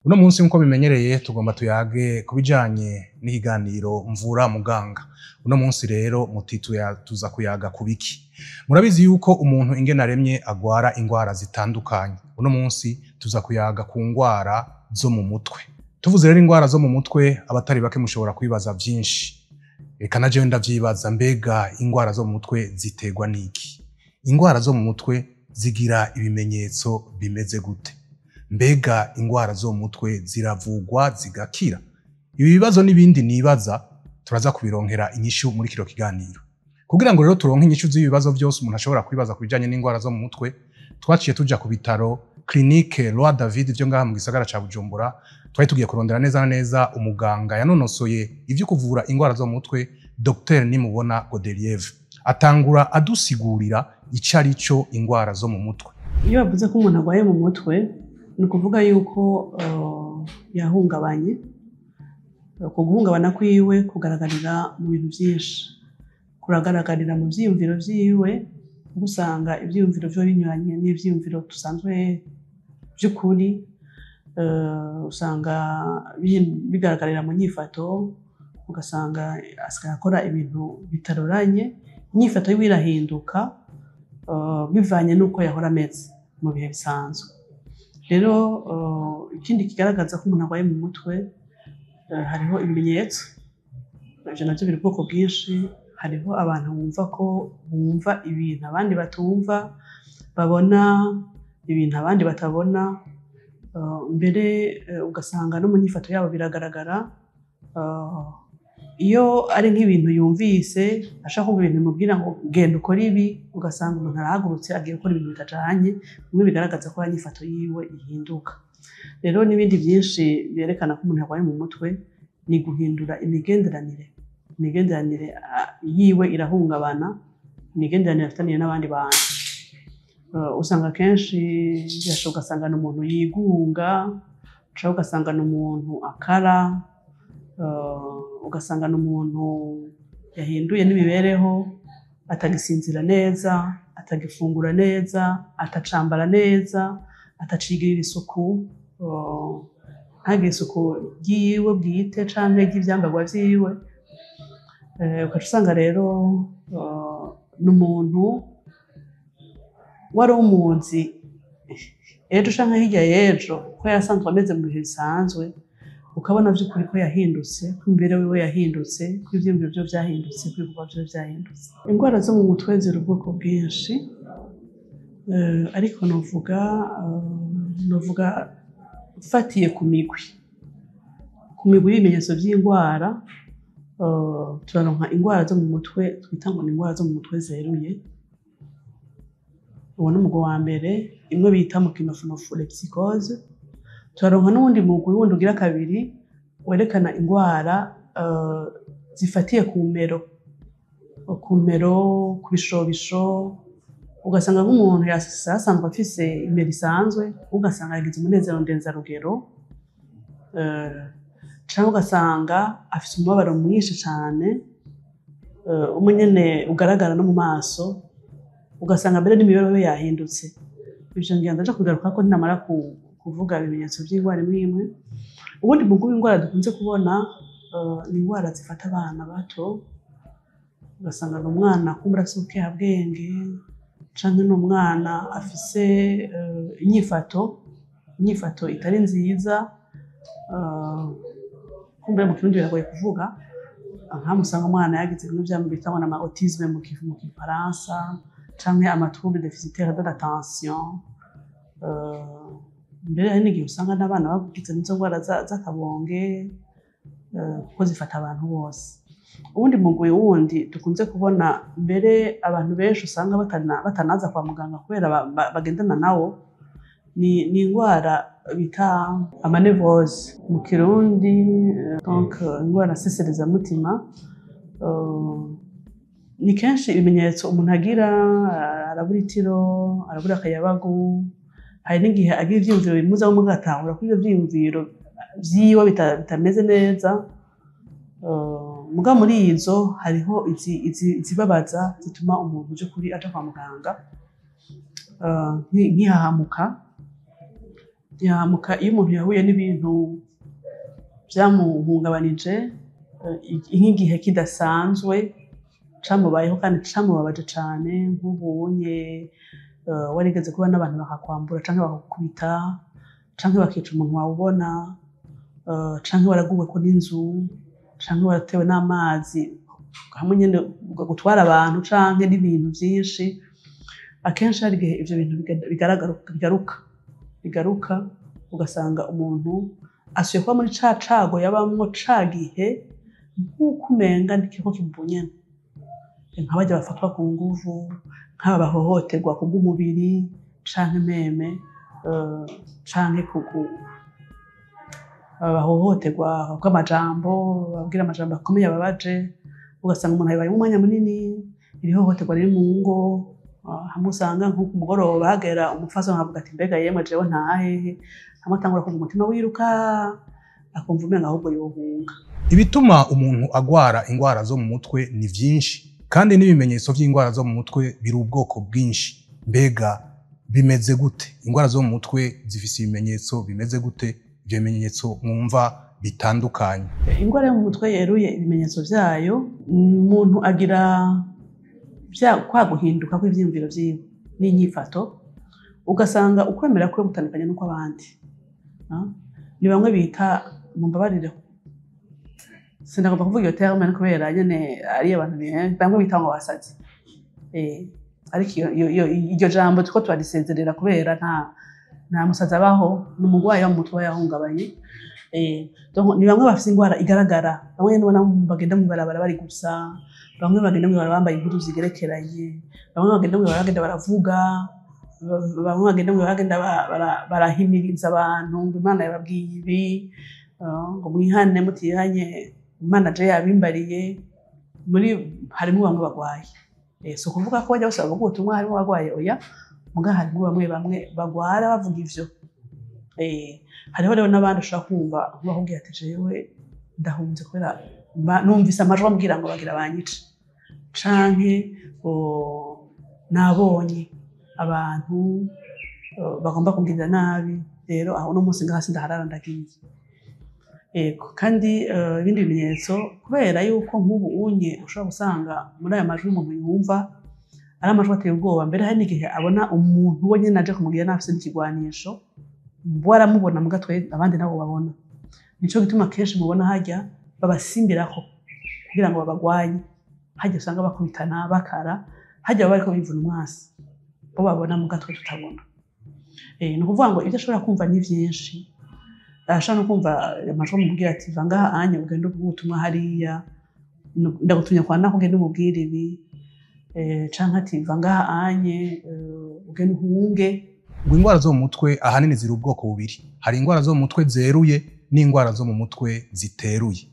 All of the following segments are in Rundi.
Uno munsi, nkuko bimenyereye, tugomba tuyage ku bijanye n'ikiganiro Mvura Muganga. Uno munsi rero muti tuza kuyaga ku biki? Murabizi yuko umuntu ingene aremye agwara ingwara zitandukanye. Uno munsi tuza kuyaga ku ngwara zo mu mutwe. Tuvuze rero ingwara zo mu mutwe, abatari bake mushobora kwibaza vyinshi. Eka na jewe ndavyibaza: mbega ingwara zo mu mutwe ziterwa n'iki? Ingwara zo mu mutwe zigira ibimenyetso bimeze gute? Mbega ingwara zo mu mutwe ziravugwa zigakira? Ibi bibazo n'ibindi nibaza turaza kubironkera inyishu muri kino kiganiro. Kugira ngo rero turonke inyishu z'ibi bibazo vyose umuntu ashobora kwibaza ku bijanye n'ingwara zo mu mutwe, twaciye tuja ku bitaro Clinique Roi David vyo ngaha mu gisagara ca Bujumbura. Twari tugiye kurondera neza na neza umuganga yanonosoye ivyo kuvura ingwara zo mu mutwe, Dr Nimubona Godelieve. Atangura adusigurira ico ari cyo ingwara zo mu mutwe. Iyo bavuze ko umuntu arwaye mu mutwe, ni ukuvuga yuko yahungabanye. Uko guhungabana kwiwe kugaragarira mu bintu byinshi, kuragaragarira mu vyiyumviro vyiwe, kuko usanga ivyiyumviro vyiwe binyuranye n'ivyiyumviro dusanzwe vy'ukuri. Usanga bigaragarira mu nyifato, ugasanga asigaye akora ibintu bitaroranye, inyifato yiwe irahinduka bivanye n'uko yahora ameze mu bihe bisanzwe. Rero ikindi kigaragaza ko umuntu arwaye mu mutwe, hariho ibimenyetso. Ivyo navyo biri ubwoko bwinshi. Hariho abantu bumva ko bumva ibintu abandi batumva, babona ibintu abandi batabona, mbere ugasanga no mu nyifato yabo biragaragara. Iyo ari nk'ibintu yumvise, ashaka kumva ibintu bimubwira ngo genda ukore ibi, ugasanga umuntu arahagurutse agiye gukora ibintu bitajanye, bimwe bigaragaza ko inyifato yiwe ihinduka. Rero n'ibindi byinshi byerekana ko umuntu arwaye mu mutwe ni guhindura imigenderanire. Imigenderanire yiwe irahungabana, imigenderanire afitaniye n'abandi bantu. Usanga kenshi birashoboka ugasanga ni umuntu yigunga, ushobora ugasanga ni umuntu akara, ugasanga ni umuntu yahinduye n'imibereho, atagisinzira neza, atagifungura neza, atacambara neza, atacigirira isuku, ntagire isuku ryiwe bwite canke ry'ivyambarwa vyiwe. Ugaca usanga rero ni umuntu wari umuzi ejo canke hirya y'ejo ko yasanzwe ameze mu bihe bisanzwe, ukabona vy'ukuri ko yahindutse, ko imibereho yiwe yahindutse, ko ivyiyumviro vyiwe vyahindutse, ko ibikorwa vyiwe vyahindutse. Ingwara zo mu mutwe ziri ubwoko bwinshi, ariko novuga mfatiye ku migwi y'ibimenyetso vy'ingwara, turaronka ingwara zo mu mutwe twita ngo ni ingwara zo mu mutwe zeruye. Uwo ni umugwi wa mbere, imwe bita mu kinofunofu les psychoses. Turaronka n'uwundi mugwi wundi ugira kabiri werekana ingwara zifatiye ku mero, ku bishobisho, ugasanga nk'umuntu yasanzwe afise imero isanzwe, ugasanga yagize umunezero ndenzarugero, canke ugasanga afise umubabaro mwinshi cane, umwe nyene ugaragara no mu maso, ugasanga mbere n'imibereho ye yahindutse. Ivyo ngira ndaja kubigarukako ninamara kuvuga ibimenyetso vy'ingwara imwe imwe. Ubundi mugwi w'ingwara dukunze kubona ni ingwara zifata abana bato, ugasanga ni umwana kumbura afise ubukehabwenge, canke ni umwana afise inyifato itari nziza. Kumbura mu Kirundi biragoye kuvuga, nkaho usanga umwana yagize bimwe vya bita ngo ama autisme mu Gifaransa, canke ama troubles déficitaires de l'attention. Mbere hari n'igihe usanga n'abana bagize n'izo ngwara z'akabonge, kuko zifata abantu bose. Uwundi mugwi wundi dukunze kubona, mbere abantu benshi usanga batanaza kwa muganga kubera bagendana nawo, ni ingwara bita ama névroses mu Kirundi, donc ingwara nseserezamutima. Ni kenshi ibimenyetso umuntu agira, arabura itiro, arabura akayabagu, hari n'igihe agira ivyiyumviro bimuzamwo agatahura ko ivyo vyiyumviro vyiwe bitameze neza. Muga muri izo hariho izibabaza zituma umuntu vy'ukuri aja kwa muganga, nk'ihahamuka. Yamuka iyo umuntu yahuye n'ibintu byamuhungabanije, nk'igihe kidasanzwe camubayeho kandi camubabaje cane, nk'ubunye warigeze kuba n'abantu bakakwambura canke bakakukubita canke bakica umuntu wawubona, canke waraguweko n'inzu canke waratewe n'amazi, hamwe nyene gutwara abantu canke n'ibintu vyinshi. Akenshi hari igihe ivyo bintu bigaruka, ugasanga umuntu asubiye kuba muri ca cago yabamwo ca gihe, nk'uko umenga nikiriko kimubunyene. Nka barya bafatwa ku nguvu, nk'aba bahohoterwa kubw'umubiri canke meme, canke bahohoterwa bw'amajambo, babwira amajambo akomeye ababaje, ugasanga umuntu abibayemwo umwanya munini. Iri hohoterwa riri mu ngo, hamwe usanga nko ku mugoroba hagera umupfasoni akavuga ati: "Mbega yemwe, jewe ntahehe?" Hamwe atangura kumva umutima wiruka, akumva umenga ahubwo yohunga. Ibituma umuntu agwara ingwara zo mu mutwe ni vyinshi, kandi n'ibimenyetso vy'ingwara zo mu mutwe biri ubwoko bwinshi. Mbega bimeze gute? Ingwara zo mu mutwe zifise ibimenyetso bimeze gute? Ivyo bimenyetso mwumva bitandukanye? Ingwara yo mu mutwe yeruye, ibimenyetso vyayo, umuntu agira kwa guhinduka kw'ivyiyumviro vyiwe n'inyifato, ugasanga ukwemera kwiwe gutandukanye n'ukw'abandi. Ni bamwe bita, mumbabarire, sinagomba kuvuga iyo terme kubera nyene ari abantu bamwe bita ngo basazi, ariko iryo jambo turiko turarisezerera kubera nta musazi abaho, ni umurwayi wo mu mutwe aba yahungabanye. Donc ni bamwe bafise ingwara igaragara, bamwe nubona bagenda mw'ibarabara bari gusa, bamwe bagenda mw'ibarabara bambaye impuzu zigerekeranye, bamwe bagenda mw'ibarabara bagenda baravuga, bamwe bagenda mw'ibarabara bagenda barahimiriza abantu ngo Imana yababwiye ibi, ngo mwihane, mutihanye Imana je yabimbariye. Muri harimo bamwe bagwaye. Si ukuvuga ko bajya bose bavuga ubutumwa harimo abagwaye, oya, muga harimo bamwe bamwe bagwara bavuga ivyo. Hariho rero n'abandi ushobora kumva bakubwira ati: "Jewe ndahunze kubera numvise amajwi ambwira ngo bagira banyice," canke ngo nabonye abantu bagomba kungirira nabi, rero aho uno munsi ngaha sindaharara, ndagiye. Ego, kandi ibindi bimenyetso, kubera yuko nk'ubu unye ushobora gusanga muri aya majwi umuntu yumva ari amajwi ateye ubwoba, mbere hari n'igihe abona umuntu we nyene aje kumugirira nabi afise n'ikigwanisho, we aramubona muga twe abandi nabo babona. Nico gituma kenshi mubona harya babasimbirako kugira ngo babagwanye, harya usanga bakubitana bakara, harya baba bariko bivuna umwasi, bo babona muga twe tutabona. Ni ukuvuga ngo ibyo ashobora kumva ni vyinshi. Arashobora no kumva amajwi amubwira ati: "Va ngaha anya ugende uvuge ubutumwa hariya, ndagutumye kwa nako, ugende umubwire ibi," canke ati: "Va ngaha anye, ugende uhunge." Ngo ingwara zo mu mutwe ahanini ziri ubwoko bubiri: hari ingwara zo mu mutwe zeruye n'ingwara zo mu mutwe ziteruye.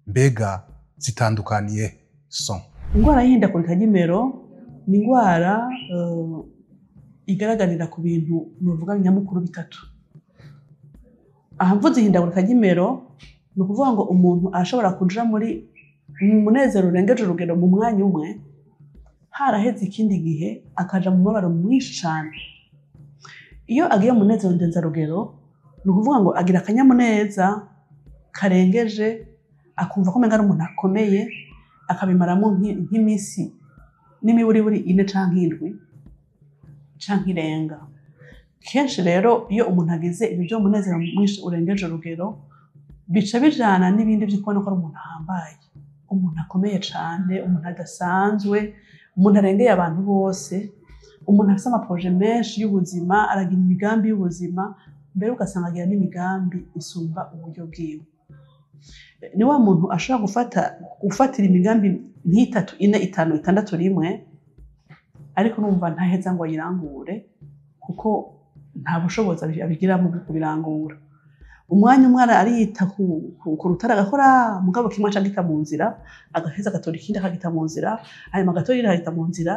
Mbega zitandukaniye son? Indwara y'ihindagurika ry'imero ni indwara igaragarira ku bintu nuvuga nyamukuru bitatu. Aha mvuze ihindagurika ry'imero, ni ukuvuga ngo umuntu ashobora kuja muri mu munezero urengeje urugero mu mwanya umwe, haraheze ikindi gihe akaja mu mubabaro mwinshi cane. Iyo agiye mu munezero ndenzarugero, ni ukuvuga ngo agira akanyamuneza karengeje, akumva ko umenga ari umuntu akomeye, akabimaramo nk'iminsi n'imiburiburi 4 canke 7 canke irenga. Kenshi rero iyo umuntu agize ibyo by'umunezero mwinshi urengeje urugero, bica bijana n'ibindi byo kubona ko ari umuntu ahambaye, umuntu akomeye cane, umuntu adasanzwe, umuntu arengeye abantu bose, umuntu afise ama projets menshi y'ubuzima, aragira imigambi y'ubuzima, mbere ugasanga agira n'imigambi isumba uburyo bwiwe. Ni wa muntu ashobora gufatira imigambi nk'itatu, 4, 5, 6 rimwe, ariko numva ntaheza ngo ayirangure kuko nta bushobozi abigiramo bwo kubirangura. Umwanya umwe arita ku rutare agakora, mugabo kimwe aca agita mu nzira, agaheza agatora ikindi akagita mu nzira, hanyuma agatora ikindi akagita mu nzira.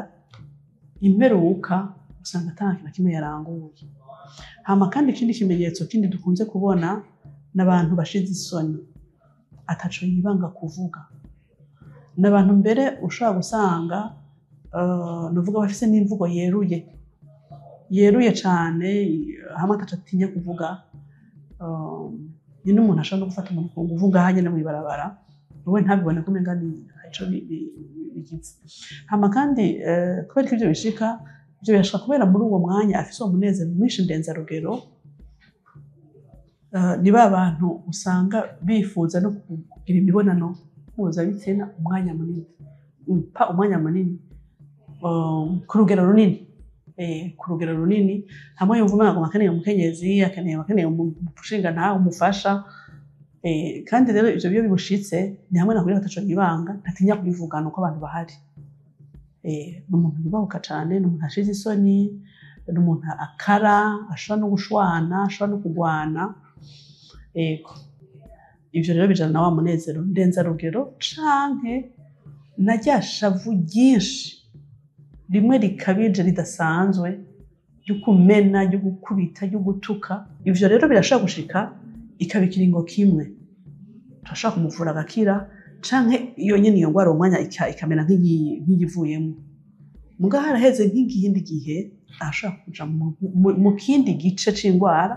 Imperuka usanga ata kintu na kimwe yaranguye. Hama kandi ikindi kimenyetso kindi dukunze kubona n'abantu bashize isoni, ataco yibanga kuvuga. N'abantu mbere ushobora gusanga, nuvuga bafise n'imvugo yeruye. Yeruye cane, hamwe ataco atinya kuvuga. Ni n'umuntu ashobora no gufata umuntu ku nguvu ngaha nyene mw'ibarabara, wowe ntabibone ko umenga ni ico bigize. Hama kandi kubera ko ivyo bishika, ivyo birashika kubera muri uwo mwanya afise uwo munezero mwinshi ndenzarugero. Ni ba bantu usanga bifuza no kugira imibonano mpuzabitsina umwanya munini, umwanya munini, ku rugero runini, ku rugero runini, hamwe yumva umenga aguma akeneye umukenyezi, akeneye umushingantahe umufasha. Kandi rero ivyo iyo bimushitse, ni hamwe nakubwira ko ataco yibanga, ntatinya kubivuga nuko abantu bahari. Ni umuntu yubahuka cane, ni umuntu ashize isoni, ni umuntu akara, ashobora no gushwana, ashobora no kugwana. Ego, ivyo rero bijana na wa munezero ndenzarugero canke na rya shavu ryinshi rimwe rikabije ridasanzwe, ryo kumena, ryo gukubita, ryo gutuka. Ivyo rero birashobora gushika ikaba ikiringo kimwe, turashobora kumuvura agakira, canke iyo nyene iyo ngwara uwo mwanya ikamera nk'iyivuyemo. Muga haraheze nk'ikindi gihe, arashobora kuja mu kindi gice c'ingwara,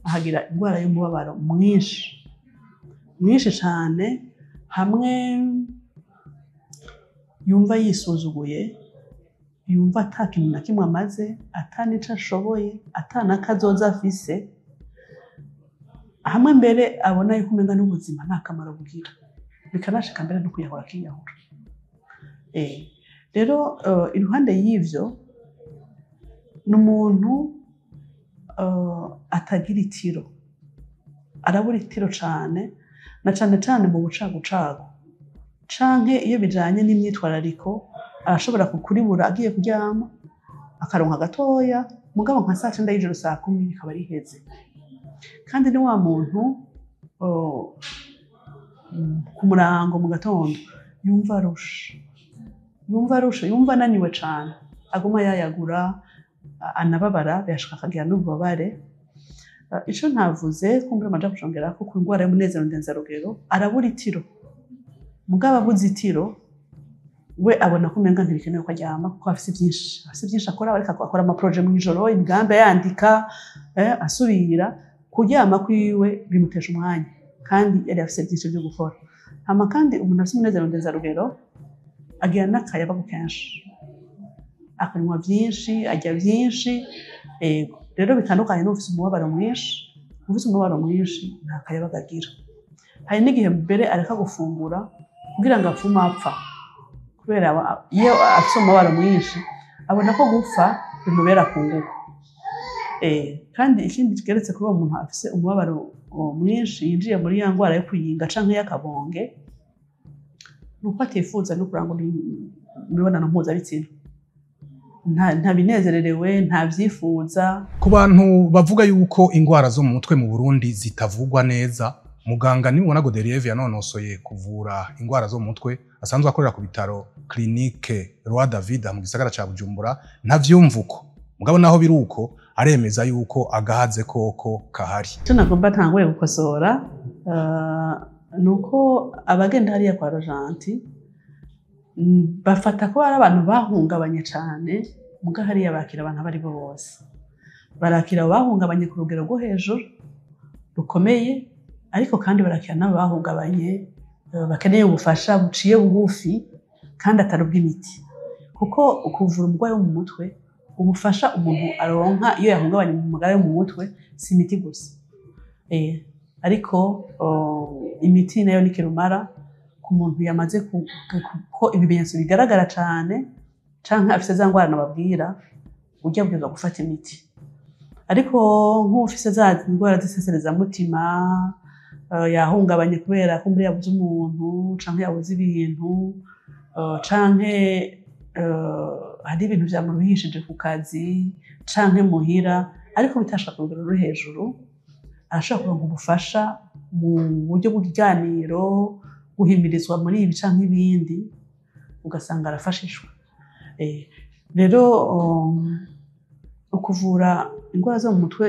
ahagira ingwara y'umubabaro mwinshi mwinshi cane, hamwe yumva yisuzuguye, yumva ata kintu na kimwe amaze, ata n'ico ashoboye, ata n'akazoza afise, hamwe mbere abona yuko umenga n'ubuzima nta kamaro bugira, bikanashika mbere no kwiyahura, akiyahura. Rero iruhande y'ivyo, ni umuntu atagira itiro, arabura itiro cane, na cane cane mu bucagucagu canke iyo bijanye n'imyitwarariko. Arashobora kukuribura agiye kuryama, akaronka gatoya, mugabo nka saa 9 y'ijoro, saa 10 rikaba riheze. Kandi ni wa muntu ku murango, mu gatondo, yumva arushe, yumva arushe, yumva ananiwe cane, aguma yayagura, anababara, birashika akagira n'ububabare. Ico ntavuze kumbura amaja kucongerako ku ndwara y'umunezero ndenzarugero, arabura itiro. Mugabo abuze itiro, we abona ko umenga ntibikenewe ko aryama, kuko afise vyinshi akora, ariko akora ama projets mw'ijoro, imigambi ayandika, asubira kuryama kwiwe bimutesha umwanya, kandi yari afise vyinshi vyo gukora. Hama kandi umuntu afise umunezero ndenzarugero agira n'akayabagu kenshi, akanywa vyinshi, arya vyinshi. Ego, rero bitandukanye n'ufise umubabaro mwinshi. Ufise umubabaro mwinshi nta kayabagu agira. Hari n'igihe mbere areka gufungura kugira ngo apfume apfa, kubera iyo afise umubabaro mwinshi abona ko gupfa bimubera ku ngugu. Kandi ikindi kigeretse kuri uwo muntu afise umubabaro mwinshi yinjiye muri ya ngwara yo kuyinga canke y'akabonge, ni uko atifuza no kurangura imibonano mpuzabitsina. Ntabinezererewe, ntavyifuza. Ku bantu bavuga yuko ingwara zo mu mutwe mu Burundi zitavugwa neza, muganga Nimubona Godelieve yanonosoye kuvura ingwara zo mu mutwe, asanzwe akorera ku bitaro Clinique Roi David mu gisagara ca Bujumbura, ntavyumva uko. Mugabo naho biri uko, aremeza yuko agahaze koko kahari. Icyo nagomba ntangure gukosora ni uko abagenda hariya kwa Rojanti bafata ko ari abantu bahungabanye cane, muga hariya bakira abantu abo ari bo bose. Barakira abo bahungabanye ku rugero rwo hejuru rukomeye, ariko kandi barakira n'abo bahungabanye bakeneye ubufasha buciye bugufi kandi atari ubw'imiti, kuko kuvura umurwayi wo mu mutwe, ubufasha umuntu aronka iyo yahungabanye mu magara yo mu mutwe, si imiti gusa. Ariko imiti nayo ni kirumara ku muntu yamaze ko ibimenyetso bigaragara cane canke afise za ngwara nababwira, ujya abwirizwa gufata imiti. Ariko nk'ufise za ndwara z'iseserezamutima, yahungabanye kubera ko mbere yabuze umuntu canke yabuze ibintu, canke hari ibintu vyamuruhishije ku kazi canke muhira, ariko bitashika ku rugero ruri hejuru, arashobora kuronka ubufasha mu buryo bw'ibiganiro, guhimirizwa muri ibi canke ibindi, ugasanga arafashishwa. Rero ukuvura indwara zo mu mutwe,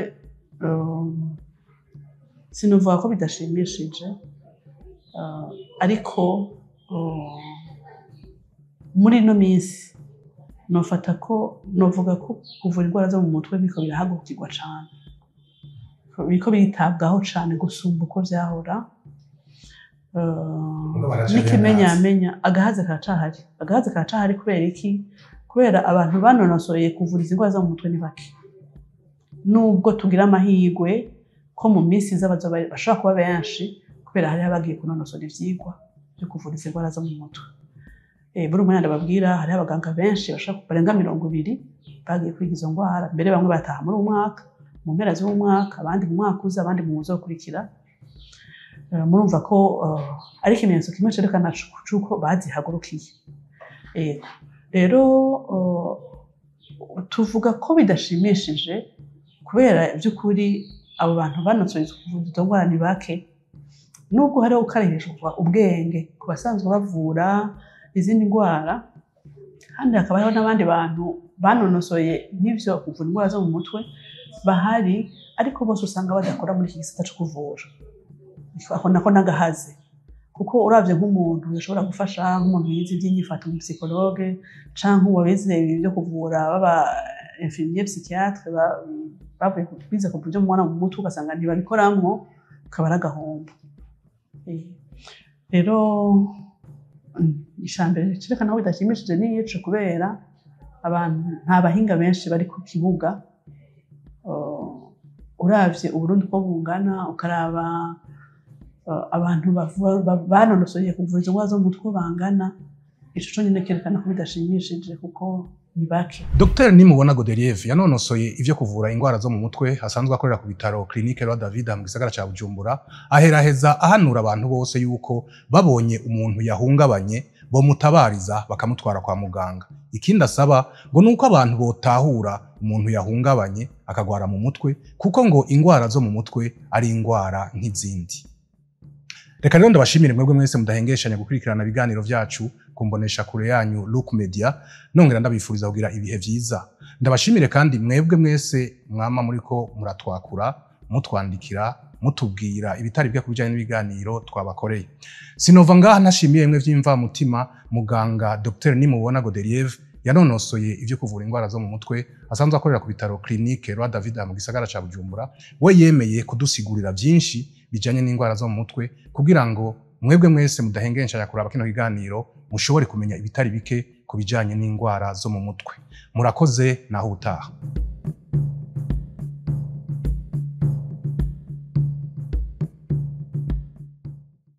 sinovuga ko bidashimishije, ariko muri ino minsi Nofata ko novuga ko kuvura indwara zo mu mutwe biriko birahagurukirwa cane, biriko biritabwaho cane gusumba uko vyahora. Mugabo haracari N'ikimenyamenya, agahaze karacahari. Agahaze karacahari kubera iki? Kubera abantu banonosoye kuvura izi ndwara zo mu mutwe ni bake. Nubwo tugira amahirwe ko mu minsi iza bazoba bashobora kuba benshi, kubera hariho abagiye kunonosora ivyigwa vyo kuvura izi ndwara zo mu mutwe. Buri umwanya ndababwira, hariho abaganga benshi bashobora barenga 20 bagiye kwiga izo ndwara. Mbere bamwe bataha muri uwu mwaka, mu mpera z'uwu mwaka, abandi mu mwaka uza, abandi mu wuzokurikira. Murumva ko ari ikimenyetso kimwe cerekana c'uko bazihagurukiye. Ego. Rero tuvuga ko bidashimishije kubera by'ukuri abo bantu banonosoye kuvura izo ndwara ni bake. Nubwo hariho gukarihishwa ubwenge ku basanzwe bavura izindi ndwara, kandi hakaba hariho n'abandi bantu banonosoye n'ivyo kuvura indwara zo mu mutwe bahari, ariko bose usanga badakora muri iki gisata co kuvura. Ako nako n'agahaze, kuko uravye nk'umuntu yoshobora gufasha, nk'umuntu yize ivy'inyifato, umu psychologue, canke uwabize ibyo kuvura, baba infirmier psychiatre, bavuye bize kuvura ivyo mubona mu mutwe, ugasanga ntibabikoramwo, akaba ari agahombo. Rero icambere cerekana ko bidashimishije ni ico, kubera abantu nta bahinga benshi bari ku kibuga. Uravye Uburundi uko bungana, ukaraba abantu banonosoye kuvura izo ndwara zo mu mutwe bangana, ico conyene kerekana ko bidashimishije, kuko ni bake. Dr Nimubona Godelieve yanonosoye ivyo kuvura ingwara zo mu mutwe, asanzwe akorera ku bitaro Clinique Roi David mu gisagara ca Bujumbura, aheraheza ahanura abantu bose yuko babonye umuntu yahungabanye bomutabariza bakamutwara kwa muganga. Ikindi asaba ngo nuko abantu botahura umuntu yahungabanye akagwara mu mutwe, kuko ngo ingwara zo mu mutwe ari ingwara nk'izindi. Reka rero ndabashimire mwebwe mwese mudahengeshanya gukurikirana ibiganiro vyacu kumbonesha kure yanyu Look Media, nongera ndabifuriza kugira ibihe vyiza. Ndabashimire kandi mwebwe mwese mwama muriko muratwakura, mutwandikira, mutubwira ibitari byo kubijanye n'ibiganiro twabakoreye. Sinova ngaha ntashimiye mwe vy'imvamutima muganga Dr Nimubona Godelieve yanonosoye ivyo kuvura ingwara zo mu mutwe, asanzwe akorera ku bitaro Clinique Roi David mu gisagara ca Bujumbura. We yemeye kudusigurira vyinshi bijanye n'ingwara zo mu mutwe, kugira ngo mwebwe mwese mudahengenshanya kuraba kino kiganiro mushobore kumenya ibitari bike ku bijanye n'ingwara zo mu mutwe. Murakoze, naho utaha.